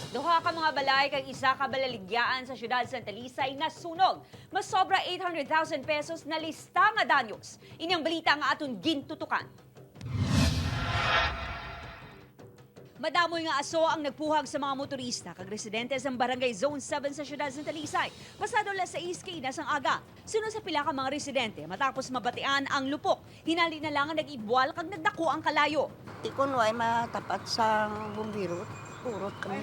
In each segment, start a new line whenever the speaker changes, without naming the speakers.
Duha ka mga balay kag isa ka balaligyaan sa siyudad sa Talisay nasunog. Mas sobra 800,000 pesos na lista nga danyos. Inyang balita nga aton gintutukan. Madamoy nga aso ang nagpuhag sa mga motorista kag residente sa Barangay Zone 7 sa siyudad sa Talisay. Pasado las 6 kay ang aga. Sunod sa pila ka mga residente matapos mabatian ang lupok. Hinali na lang ang nag-ibwal kag nagdako ang kalayo.
Ti kunway matapat sa bumbiro, urot kami.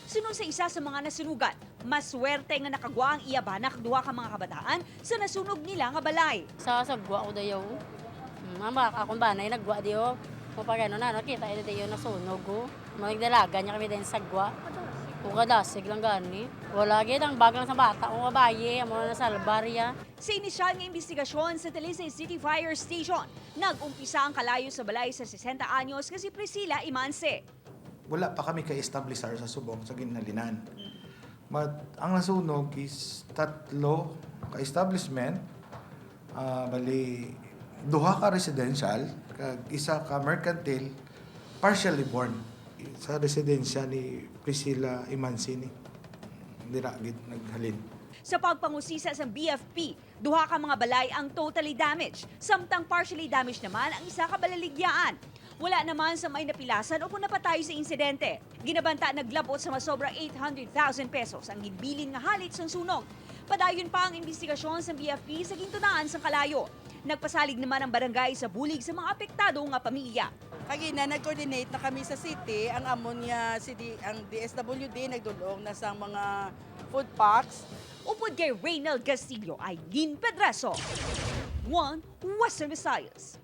Sunod sa isa sa mga nasunugan, maswerte nga nakagwa ang iya bana kag duha ka mga kabataan sa nasunog nila nga balay.
Sa sagwa ko dayaw. Mama, akong banay nagwa diyo. Kung pag ano na, nakita ito dayo nasunog ko. Magdalaga niya kami din sagwa. Kung kadasig lang gani. Wala gid ang bagang sa bata ko kabaye, amo na salbar ya.
Sa inisyal nga investigasyon sa Talisay City Fire Station, nag-umpisa ang kalayo sa balay sa 60 anyos nga si Priscilla Imanse.
Wala pa kami ka-establish, sir, sa subong sa ginhalinan. But ang nasunog is tatlo ka-establishment, bali duha ka residential, kag isa ka mercantile, partially born sa residensya ni Priscilla Imansini. Dira gid naghalin.
Sa pagpangusisa sa BFP, duha ka mga balay ang totally damaged, samtang partially damaged naman ang isa ka balaligyaan. Wala naman sa may napilasan o kung napatay sa insidente. Ginabanta naglabot sa masobra 800,000 pesos ang gibilin nga halit sa sunog. Padayon pa ang investigasyon sa BFP sa gintunaan sa kalayo. Nagpasalig naman ang barangay sa bulig sa mga apektado nga pamilya.
Kagina, nag-coordinate na kami sa city, ang amon niya, si D, ang DSWD, nagdulong na sa mga food packs.
Upod kay Reynald Castillo ay Lynn Pedraso. 1 Western Visayas.